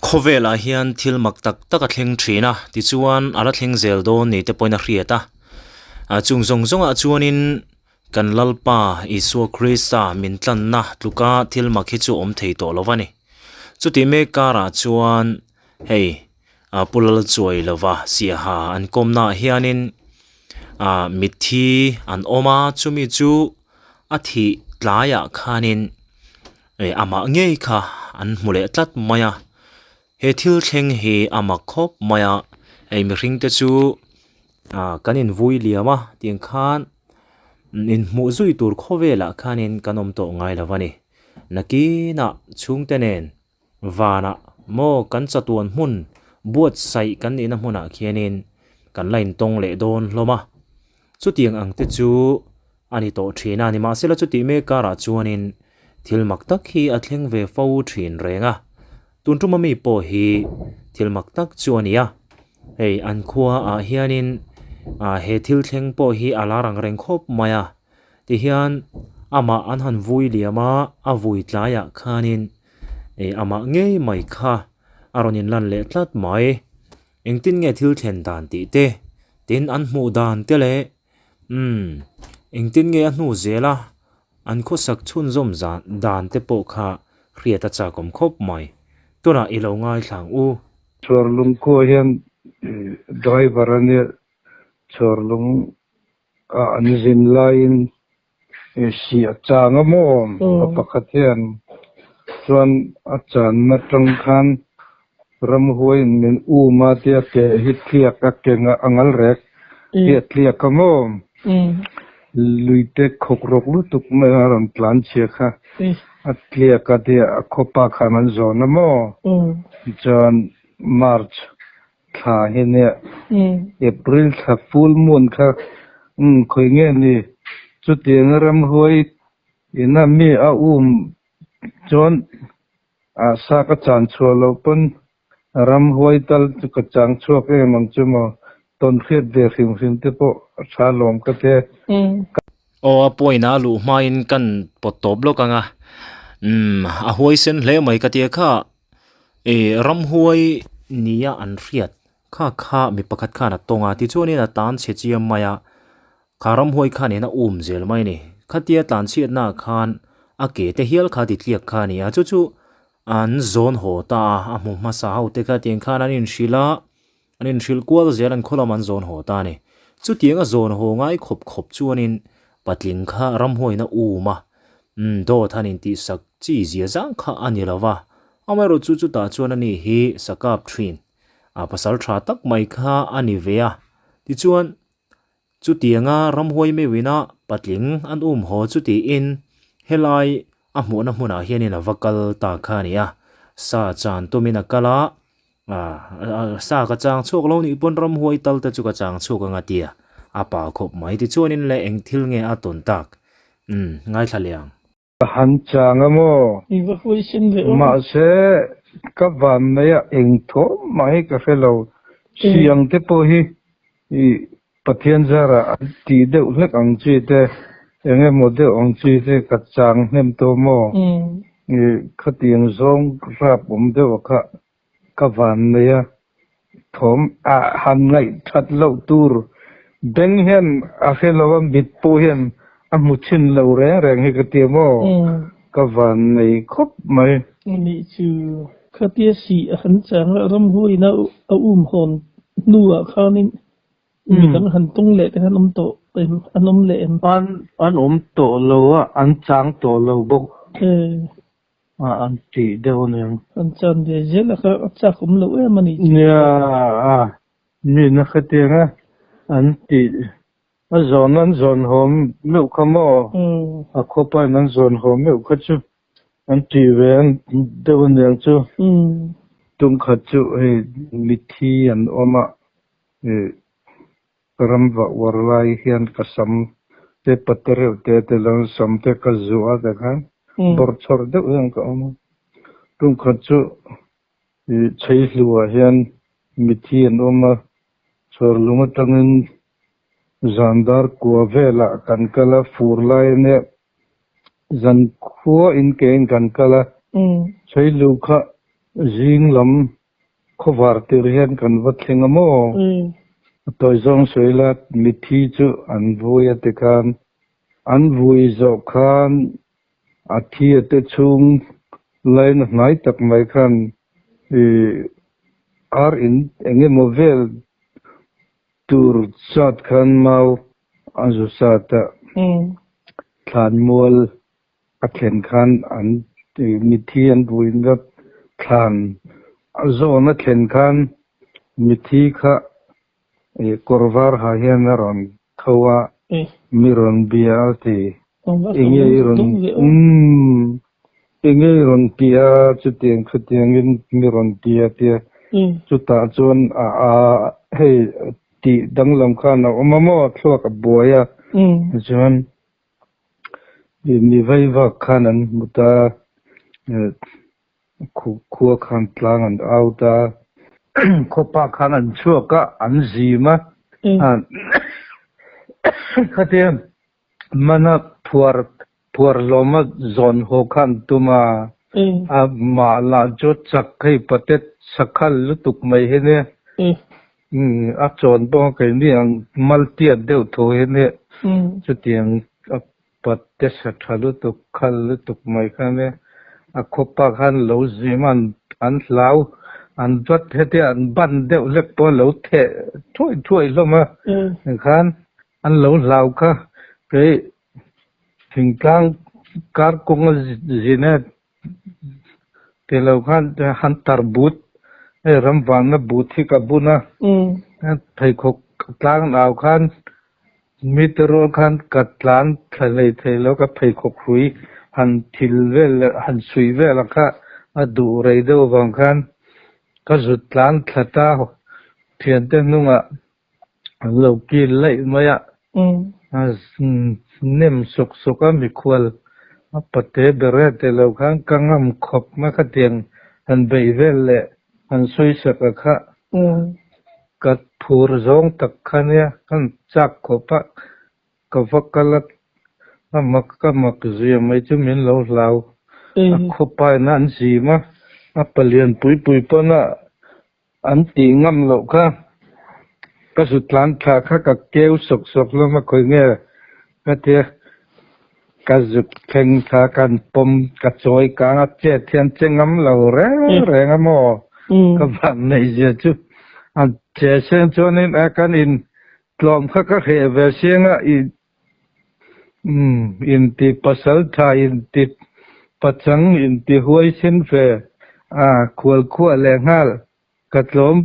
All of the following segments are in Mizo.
Khawvelah hian thil mak tak tak a thleng thin a, tichuan a la thleng zel dawn ni te pawhin a hriat a. Chung zawng zawngah chuanin kan Lalpa Isua Krista min tlanna tluka thil mak hi chu awm thei tawh lo va ni. Chutih mek karah chuan hei Pu Lalchuai lova Siaha an kawmnaah hianin mitthi an awm a, chumi chu a thih tlaiah khanin Eh amah ngei kha an hmu leh tlat mai a, he thil thleng hi a mak khawp mai a, hei mihring te chu ah kan invui liam a tiang khan inhmuh zui tur khawvelah khanin kan awm tawh ngai lo a ni. Nakinah chhungte nen vanah maw kan chatuan hmun buatsaih kan nihna hmunah khianin kan la intawng leh dawn hlawm a, chutiang ang te chu A ni tawh thin a, nimahsela chutih mek karah chuanin thil mak tak hi a thleng ve fo thin reng a. Tun tuma mi pawh hi thil mak tak chu a ni a, hei an khua ah hianin ah he thil thleng pawh hi a lar ang reng khawp mai a, tihian amah an han vui liam a, a vui tlaiah khanin eh amah ngei mai kha a rawn inlan leh tlat mai. Engtin nge thil thlen dan tih te, tin an hmuh dan te leh Umm, engtin nge a hnu zel a, an khawsak chhunzawm zan dan te pawh kha hriat a chakawm khawp mai. Tunah i lo ngaithla ang u. Chhuarlung khua hian driver a nia, chhuarlung ah an zin laiin si a chang a maw pa pakhat hian chuan a channa tang khan ramhuaiin min um a tia ke hi tliak a ke a ngal rek hi a tliak a maw luite khawk rawk lutuk mai a rawn tlan chhia kha a tliak a tia a khawpa khan an zawn a maw chuan March Thla hi nia April thla full moon kha umm khawi nge ni chutianga ramhuai ina mi a um chuan a sa ka chan chhuah loh pawn ramhuai tal chu ka chang chhuak em ang chu maw tawn hriat ve hrim hrim te pawh a tha lawm ka ti. Aw a point a luh hmain kan pawt tawp lawk ang a umm a huaisen hle mai ka tia kha Ih ramhuai nia an hriat kha kha mi pakhat khan a tawng a tichuanin a tan chhe chiam mai a kha ramhuai khanin a um zel mai a ni khatia tlan chhiatna ah khan a ke te hial kha ti tliak kha a ni a chu chu an zawn haw ta a a hmu hmasa ho te kha tiang khan an inhrilh a an inhrilh kual zel an khaw lam an zawn haw ta a ni chutiang a zawn haw ngai khawp khawp chuanin patling kha ramhuaiin a um a umm dawt han intihsak chi zia zang kha a ni lo va amaherawh chu chutah chuan ani hi sakap thin a pasal tha tak mai kha a ni ve a tichuan Chutianga ramhuai meuhina patling an um haw chu tiin helai a hmuhna hmunah hianin a va kal ta kha a ni a, sa chan tumin a kal a, sa ka chang chhuak lo nih pawn ramhuai tal te chu ka chang chhuak ang a ti a, a pa khawp mai. Tichuanin le eng thil nge a tawn tak? Umm, ngaithla leh ang. Ka han chang a maw? I va huaisen ve aw. Mahse, ka van mai a eng thaw mah hi ka hre lo. Siang te pawh hi i Pathian zarah an tih deuh hlek ang chi te, eng emaw deuh ang chi te ka chang hnem tawh maw? I khatiang zawng rap awm deuh a kha ka van mai a thawm a han ngaih that loh tur beng hian a hre lo a mit pawh hian a hmu chhin lo reng reng hi ka ti maw ka van nei khawp mai. Anih chu khatia sih a han chang a ramhuaiin a um hawn hnuah khanin midang han tung leh te khan awm tawh em an awm leh em? An awm tawh lo a an chang tawh lo bawk. A an tih deuh a niang. An chan ve zel a kha a chak awm loh em a nih chu. Nia a mi na khatiang a an tih a zawn an zawn haw meuh kha maw a khawpa in an zawn haw meuh kha chu an tih ve an deuh a niang chu. Tum khat chu hei mithi an awm a ih Ka ram vah uar lai hian ka sam te pate reuh te te lo sam te ka zuah a khan bawrh chhawrh deuh hian ka awm a. Tumkhat chu ih Chheihluah hian mithi an awm a, chhawrlung atangin zandar kua velah kan kal a, fur lai ania zan khua in kein kan kal a, Chheihlu kha zing lam. Khawvar tir hian kan va thleng a maw? A tawi zawng sawi ila mithi chu an vui a tikhan an vui zawh khan a thi a te chhung laina hnai tak mai khan ih ar in eng emaw vel tur zat khan mau a zu sat a, thlanmual A thlen khan an mithi an buaina thlan a zawn a thlen khan mithi kha kawr var ha hian a rawn tho a, mi rawn bia a ti. Enge i rawn umm enge i rawn ti a chutiang chutiangin mi rawn ti a tia chutah chuan a hei tih danglam khan a awm a maw thluak a buai a chuan Mi vai vak khan an hmu ta, khua khan tlang an out a, khawpa khan an chhuak a, an zim a, khatia mana phuar phuar hlawma zawn haw kha an tum a, a mah lah chu chak hei patet sakhal lutuk mai hi nia. A chawn pawh a keini ang mal tiat deuh tho hi nia chutiang a pat te sa tha lutuk khal lutuk mai kha nia a khawpa khan lo zim a an hlau an vat hetia an ban deuh hlek pawh a lo theh thuai thuai hlawm a tikhan an lo hlau kha kei thingtlang kar kawnga zin e Tilo khan han tar but hei ram vanna but hi ka bun a, pheikhawk tlang nau khan mite rual khan ka tlan thla hlei thei lo ka pheikhawk hrui han thil vel leh han suih vel ang kha a duh rei deuh avang khan ka zut tlan thla ta thiante hnungah an lo kil laih mai a, a nem sawk sawk a mikhual a pate ber e tih loh khan ka ngam khawp mai khatiang han beih vel leh han sawi sak a kha ka phur zawng tak kha nia kan chak khawp a ka va kal a a mak ka mak zia mai chu min lo hlau a khawpaina an zim a a palian pui pui pawn a An tih ngam loh kha ka zut tlan thla kha ka keu sawk sawk hlawm a khawi nge ka tia ka zut thleng thla khan pawm ka chawi kang a chet hian che ngam lo reng reng a maw ka van neih zia chu a che seng chuanin a kan in tlawm kha ka hreh ve siang a i Inti pasal tha, inti pachang, inti huaisen ve a, khual khuah leh nghal ka tlawm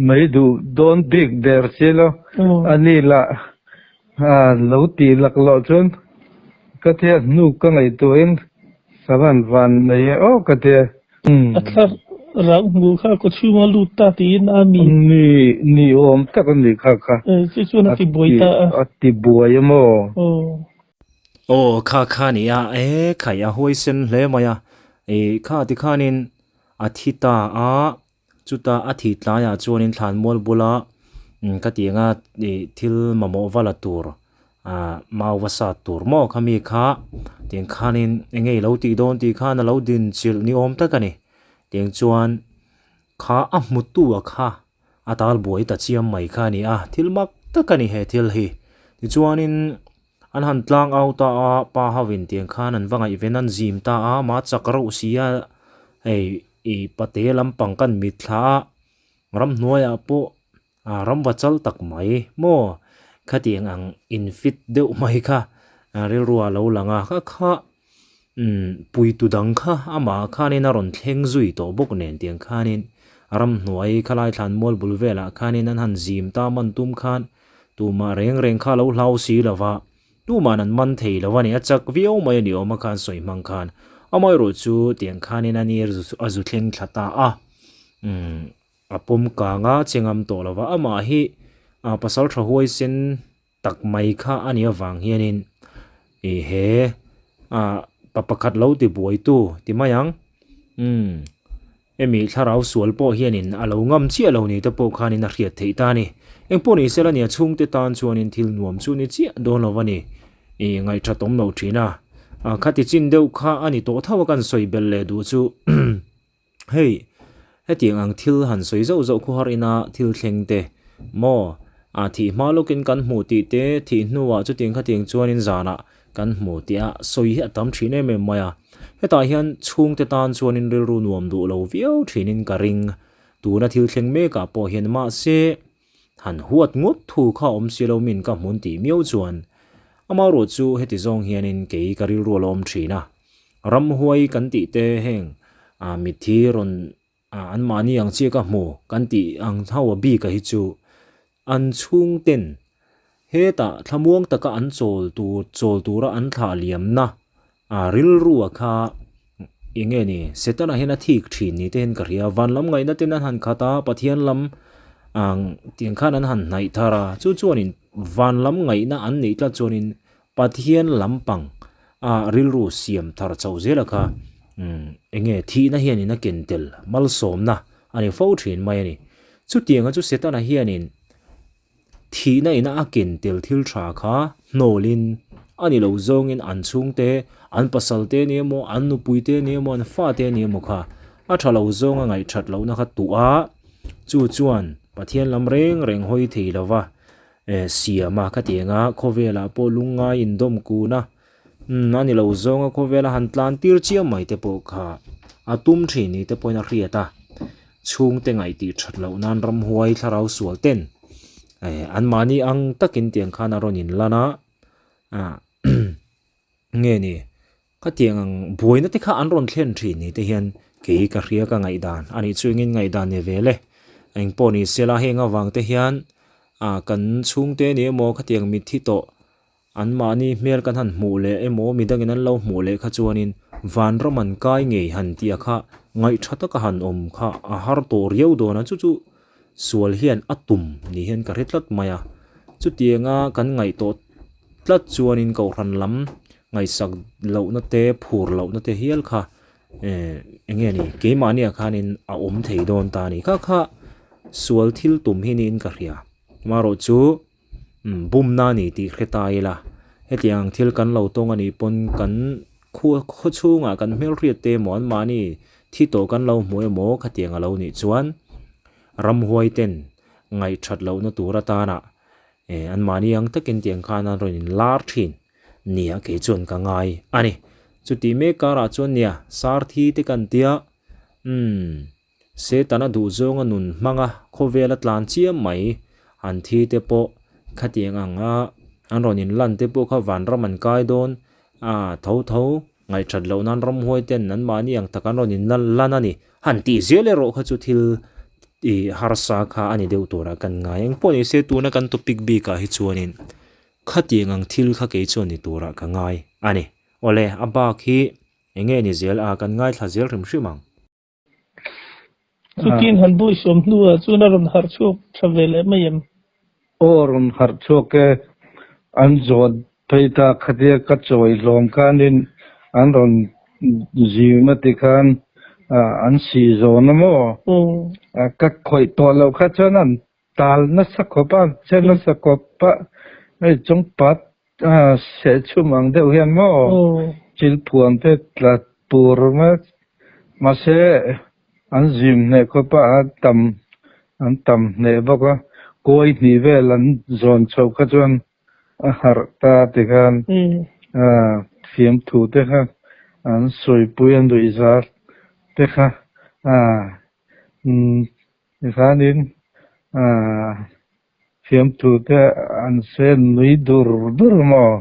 mai duh dawn bik der si lo. A ni lah lo tih laklawh chuan ka tia hnu ka ngaihtuahin ka van van nei e aw ka tia. A thla rang hmu kha kaw chhunga lut ta tiin a mi. Ni, ni awm tak a ni kha kha. E, chu chuan a ti buai ta a. A ti buai a maw? Aw. Aw, kha kha ni a, e khai a huaisen hle mai a, e kha ti khanin a thi ta a, chuta a thi tlaiah chuanin thlanmual bula ka tih anga thil mamawh va la tur Ah mau va sat tur maw kha mi kha tiang khanin eng nge i lo tih dawn tih khan a lo din chilh ni awm tak a ni. Tiang chuan kha a hmutu a kha a tal buai ta chiam mai kha a ni a, thil mak tak a ni he thil hi. Tichuanin an han tlang au ta a, pa ho in tiang khan an va ngaihven an zim ta a, mah chak reuh si a, hei i pate lampang kan mitthla a, ramhnuaiah pawh A ram va chal tak mai maw? Khatiang ang in fit deuh mai kha rilru a lo lang a, kha kha umm puitu dang kha amah khanin a rawn thleng zui tawh bawk nen tiang khanin ramhnuai khalai thlan mual bul velah khanin an han zim ta man tum khan tumah reng reng kha a lo hlau si lo va, tuman an man thei lo a ni, a chak viau mai a ni awm a khan sawi hmang khan amaherawh chu tiang khanin a ni a zu thleng thla ta a umm. A pawm kang a, che ngam tawh lo va, amah hi pasal tha huaisen tak mai kha a nih avang hianin ih he pa pakhat lo ti buaitu ti mai ang umm hemi thlarau sual pawh hianin a lo ngam chiah lo ni te pawh khanin a hriat theih ta a ni. Engpawh ni sela nia chhungte tan chuanin thil nuam chu ni chiah dawn lo a ni ih ngaihthat awm lo thin a, khati chin deuh kha a ni tawh tho a kan sawi belh leh duh chu. Hei. Hetiang ang thil han sawi zauh zauh khaw har ina thil thleng te maw ah thih hma lawkin kan hmuh tih te thih hnuah chutiang khatiang chuanin zanah kan hmu tih a sawi hi a tam thin em em mai a. Hetah hian chhungte tan chuanin rilru nuam duh lo viau thinin ka ring. Tuna thil thleng mekah pawh hian mahse han huat ngawt thu kha awm si lo min ka hmun tih miau chuan amaherawh chu heti zawng hianin kei ka rilru a la awm thin a. Ramhuai kan tih te heng ah mitthi rawn ah anmahni ang chiah ka hmu kan tih ang ho a bik a hi chu an chhungten hetah thlamuang taka an chawl tur chawl tura an thlah liamna ah rilru a kha eng nge ni Setana hian a thik thin ni te hian ka hria van lam ngaihna ten an han khat a Pathian lam ah tiang khan an han hnaih thar a chu chuanin van lam ngaihna an neih tlat chuanin Pathian lampang a rilru siam thar chauh zela kha eng nge thihna hianin a ken tel malsawmna a ni fo thin mai a ni. Chutianga chu Setana hianin thihna ina a ken tel thil tha kha hnawlin a ni lo zawngin an chhungte, an pasalte ni emaw, an nupuite ni emaw, an fate ni emaw kha a tha lo zawnga ngaihthat lohna kha tuah a, chu chuan Pathian lam reng reng hawi thei lova Eh siam a ka ti anga khawvelah pawh lungngai indawm kun a umm a ni lo zawng a khawvela han tlan tir chiam mai te pawh kha a tum thin ni te pawhin a hriat a chhungte ngaih tih that loh nan ramhuai thlarau sual ten eh anmahni ang takin tiang khan a rawn inlan a ah nge ni Khatiang ang buaina te kha an rawn thlen thin ni te hian kei ka hria ka ngaihdan a nih chu engin ngaihdan ni ve le. Engpawh ni sela heng avang te hian ah kan chhungte ni emaw khatiang mitthi tawh anmahni hmel kan han hmuh leh emaw midangin an lo hmuh leh kha chuanin vanram an kai ngei han tih a kha ngaihtha taka han awm kha a har tawh riau dawn a chu chu sual hian a tum ni hian ka hre tlat mai a. Chutianga kan ngaih tawh tlat chuanin kohhran lam Ngaihsak lohna te, phur lohna te hial kha eh eng nge ni keimahniah khanin a awm thei dawn ta a ni. Kha kha sual thil tum hi niin ka hria. Amaherawh chu bumna a ni tih hre ta ila hetiang thil kan lo tawng a nih pawn kan khua khaw chhungah kan hmelhriat te emaw anmahni thi tawh kan lo hmu emaw khatiang a lo nih chuan ramhuai ten ngaihthat lohna tur atana eh anmahni ang takin tiang khan an rawn inlar thin. Nia kei chuan ka ngai a ni. Chutih mek karah chuan nia Sarthi te kan tia umm Setana duhzawnga nun hmanga khawvela tlan chiam mai an thi te pawh khatiang anga an rawn inlan te pawh kha vanram an kai dawn a tho tho ngaihthat loh nan ramhuai ten anmahni ang tak an rawn inlan a ni. Han tih zel erawh kha chu thil ih harsa kha a ni deuh turah kan ngai. Engpawh ni se tuna kan topic bikah hi chuanin Khatiang ang thil kha kei chuan ni turah ka ngai a ni. Awle, a bak hi eng nge ni zel a, kan ngaithla zel hrim hrim ang. Chutin han buai sawm hnuah chuan a rawn harh chhuak tha ve leh mai em? Aw, rawn harh chhuak e. An zawn phei ta khatia ka chawi hlawm khanin an rawn zim a ti khan an sih zawn a maw? Ka khawih tawh loh kha chuan an Tal nasa khawp a, che nasa khawp a, hei chung pat seh chhum ang deuh hian maw chil phuan te tla tur mai mahse an zim hneh khawp a, an tam an tam hneh bawk a, kawi hnih vel an zawn chhoh kha chuan a harh ta tikhan fiamthu te kha an sawipui a nuihzat te kha umm. Tikhanin fiamthu te an sen nui dur dur maw?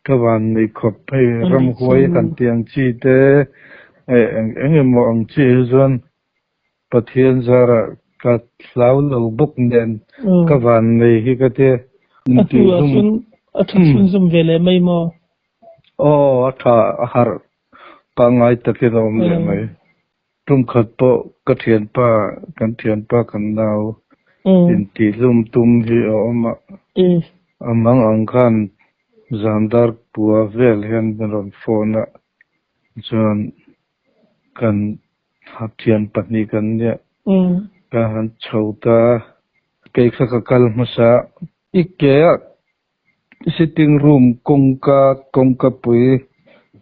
Ka van nui khawp hei ramhuai han tih ang chi te eng eng emaw ang chi hi chuan Pathian zarah ka hlau lo bawk nen ka van nei hi ka tia. A hnuah chuan a tha chhunzawm ve leh mai maw? Aw a tha a harh pangngai takin a awm leh mai. Tumkhat pawh ka thianpa, kan thianpa kan nau intihlum tum hi a awm a, a mang ang khan zandar pua vel hian min rawn phone a, chuan kan thian pahnih kan nia, ka han chho ta a, kei kha ka kal hmasa a, i ke a Sitting room kawngka kawngka pui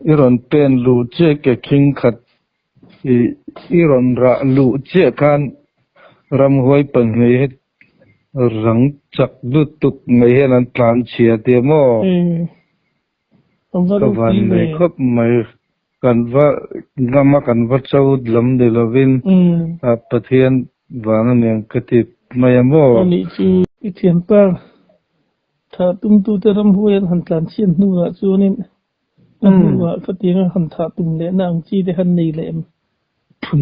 i rawn pen luh chiah ke khing khat I i rawn rah luh chiah khan ramhuai pahnih hi rang chak lutuk mai hian an tlan chhia tia maw? Ka van nei khawp mai. Kan va ngam a kan va cho lam ni lovin Pathian vang a niang ka ti mai a maw? Anih chu i thianpa Thah tumtute ramhuai an han tlan chhiat hnuah chuanin a hnuah khatiang a han thah tum lehna ang chi te han nei leh em?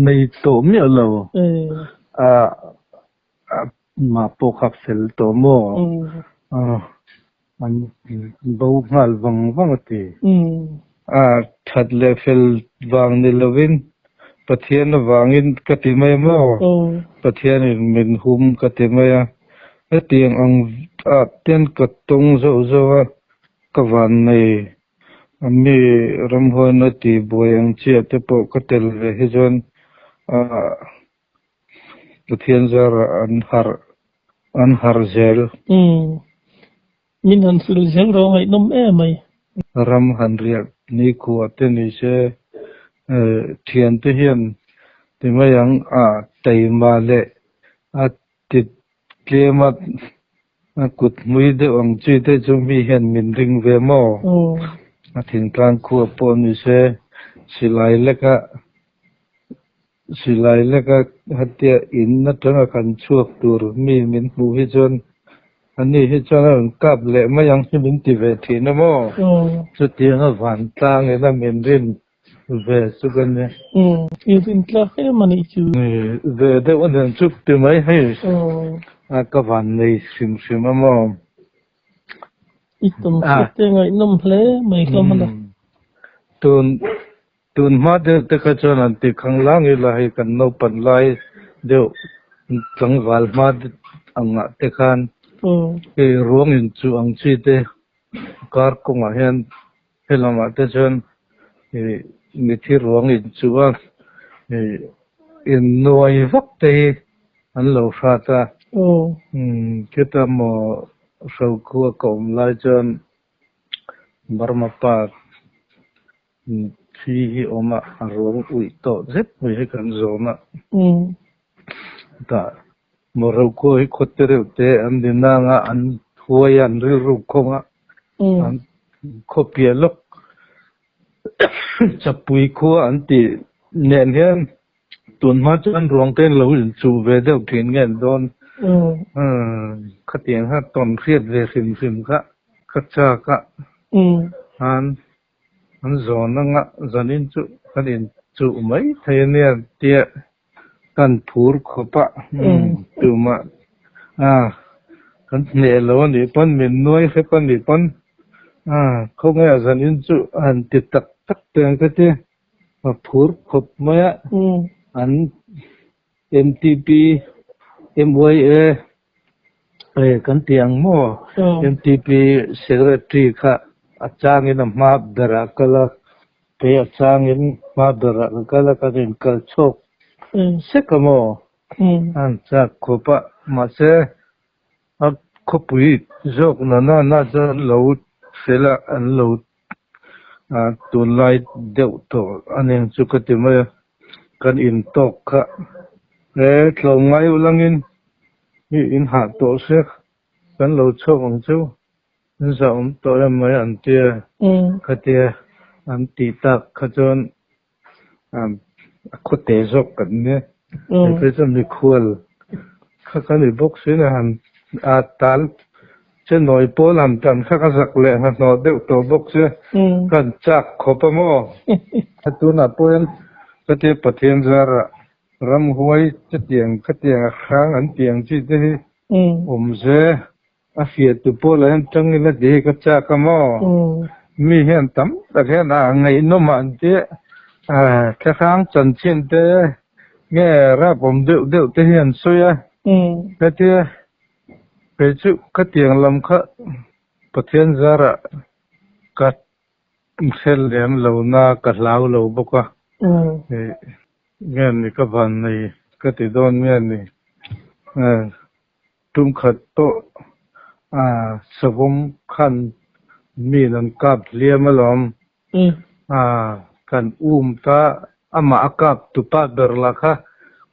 Nei tawh miah lo. A mah pawh kha fel tawh maw? An bo nghal vang vang a ti. A that leh fel vang ni lovin Pathian avangin ka ti mai maw? Pathianin min hum ka ti mai a. Hetiang ang ah ten ka tawng zauh zauh a, ka van nei a mi ramhuaina tih buai ang chiah te pawh ka tel ve hi chuan ah Pathian zarah an harh an harh zel. Umm min han hrilh zel rawh ngaihnawm em mai. Ram han riah nikhua te ni se thiante hian ti mai ang ah taima leh a Ti tlem a, a kut hmui deuh ang chi te chu mi hian min ring ve maw? A thingtlang khua pawh ni se, silai leka silai leka hetia in atanga kan chhuak tur mi min hmuh hi chuan ani hi chuan a rawn kap leh mai ang hi min ti ve thin a maw? Chutianga vantlang ina min rin Ve chu ka nia. Umm i rin tlak em a nih chu. Ve deuh a nen chup ti mai hei. A ka van nei hrim hrim a maw. I tum hriat te ngaihnawm hle mai hlawm a la. Tun tun hma deuh te kha chuan an ti khang lang ila hei kan naupan lai deuh tlangval hma angah te khan hei ruang in chuh ang chi te kar kawngah hian He lamah te chuan ih mithi ruang inchuh a, ih innuai vak te hi an lo hrat a. Khita maw Hrokhua ka awm lai chuan Burma pa thi hi awm a, a ruang uih tawh zet mai hi kan zawn a. Tah maw Hrokhua hi khawte reuh te an ni nang a, an huai a, an rilru khawng a. An khaw piah lawk chapui khua an tih nen hian tun hma chuan ruang te lo inchuh ve deuh thin nge an dawn. Khatiang kha tawn hriat ve hrim hrim kha ka chak a. An an zawn anga zanin chu kan inchuh mai thei ania tia Kan phur khawp a, tumah kan hneh lo a nih pawn, min nuai hrep a nih pawn, khawnge a zanin chu a han ti tak tak teh ang ka ti, a phur khawp mai a, an MTP, MYA kan ti ang maw, MTP Secretary kha a changin a hma berah kal a, Kei a changin hma berah ka kal a, kan inkal chhawk sek a maw? An chak khawp a, mahse a khawpui zawk nana na chuan an lo fel a, an lo tunlai deuh tawh a ning chu ka ti mai a, kan intawk kha e tlawmngai ulangin mi in hah tawh se kan lo chhawk ang chu. Zah awm tawh em mai an tia khatia an tih tak kha chuan a khawte zawk kan nia hei phei chuan mikhual kha ka ni bawk si na han a tal che nawi pawl han tan kha ka zak leh hnahnawh deuh tawh bawk si ka han chak khawp a maw tunah pawh hian khatia Pathian zarah ramhuai chutiang khatiang a hrang an tih ang chi te hi awm se. A fiah tu pawh lah hian tangin a ti hi ka chak a maw? Mi hian tam tak hian a ngaihnawm ah an ti a, thlahrang chanchin te nge rap awm deuh deuh te hi an sawi a, hetia kei chu khatiang lam kha Pathian zarah ka hre lem lo na ka hlau lo bawk a, nge ni ka van nei ka ti dawn nge ni. Tumkhat pawh savawm khan min an kap hliam alawm. Kan um ta. Amah a kap tupa ber lah kha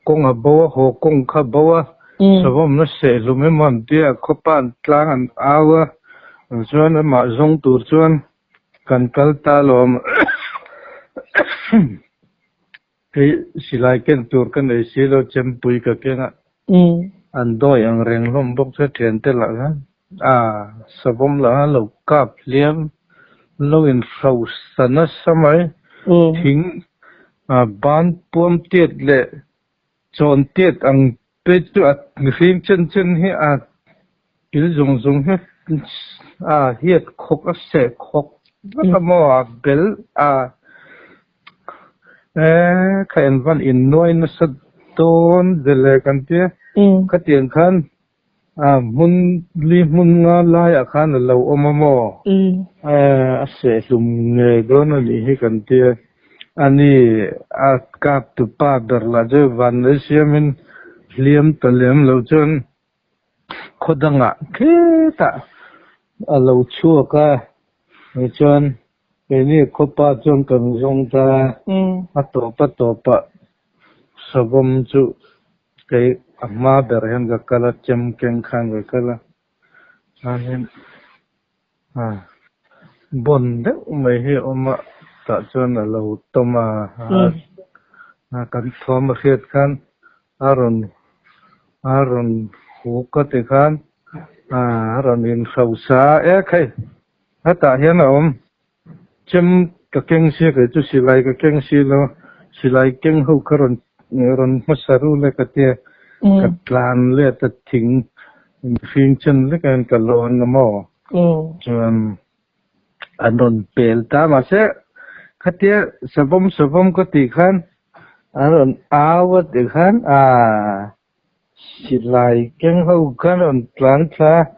kawng a bo a, haw kawng kha bo a, savawmna sehhlum emaw an tia, khawpa an tlang an au a, chuan amah zawng tur chuan kan kal ta alawm. Kei silai ken tur ka nei si lo, chempui ka keng a, an dawi ang reng hlawm bawk chu thiante lah khan a savawm lah khan lo kap hliam lo in hrosa nasa mai, thing ban puam tiat leh chawn tiat ang te chu a mihring chen chen hi a kil zawng zawng hi a hiat khawk a seh khawk vek a maw a bel a eh kha en van in nuai nasa dawn ve le kan tia khatiang khan a hmun li hmun nga laiah khan a lo awm a maw eh a seh hlum ngei dawn a nih hi kan tia ani a kap tupa ber lah chu van lei siamin hliam ta lem lo chuan Khaw dangah tletah a lo chhuak a, tichuan keini khawpa chuan kan zawng ta a, a tawp a tawpah savawm chu kei a hma ber hian ka kal a, chem keng khan ka kal a, chuanin bawn deuh mai hi a awm a, tah chuan a lo tawm a, kan thawm a hriat khan A rawn a rawn huk a ti khan a rawn inhrosa e khai hetah hian a awm chem ka keng sia kei chu silai ka keng si lo silai keng ho kha rawn rawn hmasa rul e ka tia ka tlan let a thing mihring chen lek a ka lawn a maw chuan an rawn pel ta mahse khatia savawm savawm ka tih khan an rawn au a tih khan aaa silai keng ho khan rawn tlan thla a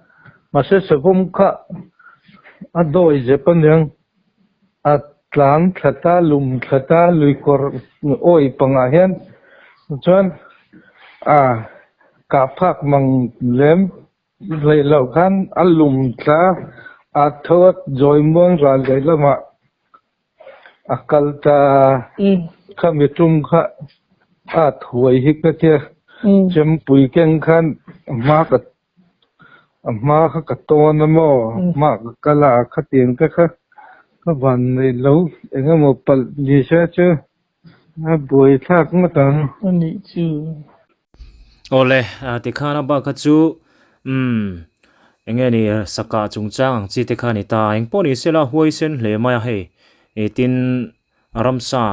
mahse savawm kha a dawi zep aniang a tlan thla ta lum thla ta lui kawr awi pangah hian chuan a kah phak mang lem Hleih loh khan a lum tla a tho a zawi muang ral leh lamah a kal ta a, khami tum kha a thuai hi ka tia chempui keng khan a hma ka a hma kha ka tawn a maw hma ka kal a khatiang te kha ka van nei lo eng emaw palh ni se chu a buai thlak ngawt ang. A nih chu. Awle, tikhan a bak kha chu umm eng nge ni saka chungchang ang chi te kha a ni ta. Eng pawh ni sela huaisen hle mai a hei tin ramsa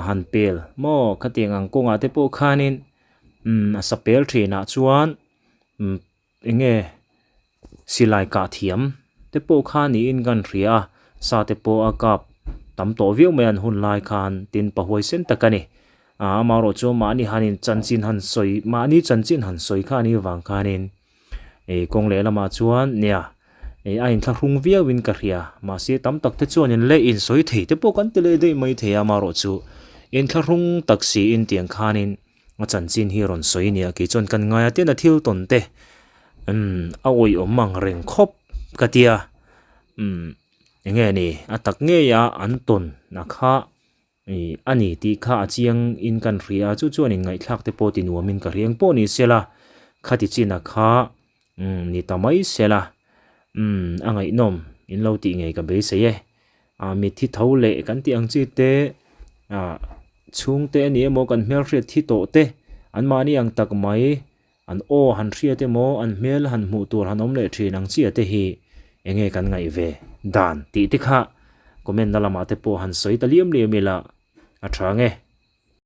han pel maw khatiang ang kawngah te pawh khanin umm a sa pel thinah chuan umm eng nge silai kah thiam te pawh kha niin kan hria a sa te pawh a kap tam tawh viau mai an hun lai khan tin pa huaisen tak a ni ah amaherawh chu mahni hanin chanchin han sawi mahni chanchin han sawi kha a nih vang khanin ih kawng leh lamah chuan nia ih a inthlahrung viau in ka hria mahse tam tak te chuanin leh insawi thei te pawh kan ti leh daih mai thei a amaherawh chu inthlahrung tak siin tiang khanin. A chanchin hi rawn sawi nia kei chuan kan ngai a tin a thil tawn te umm a awihawm ang reng khawp ka tia umm eng nge ni a tak ngei a an tawn na kha ih a ni tih kha a chiang in kan hria a chu chuan in ngaihthlak te pawh ti nuam in ka hria engpawh ni sela khati chin a kha umm ni ta mai sela umm a ngaihnawm in lo tih ngei ka beisei e. Ah mitthi tho leh kan tih ang chi te ah chhungte a ni emaw kan hmelhriat thi tawh te an mahni ang tak mai an aw han hriat emaw an hmel han hmuh tur han awm leh thin ang chiah te hi eng nge kan ngaih ve dan tih te kha comment na lamah te pawh han sawi ta liam liam ila a tha nge.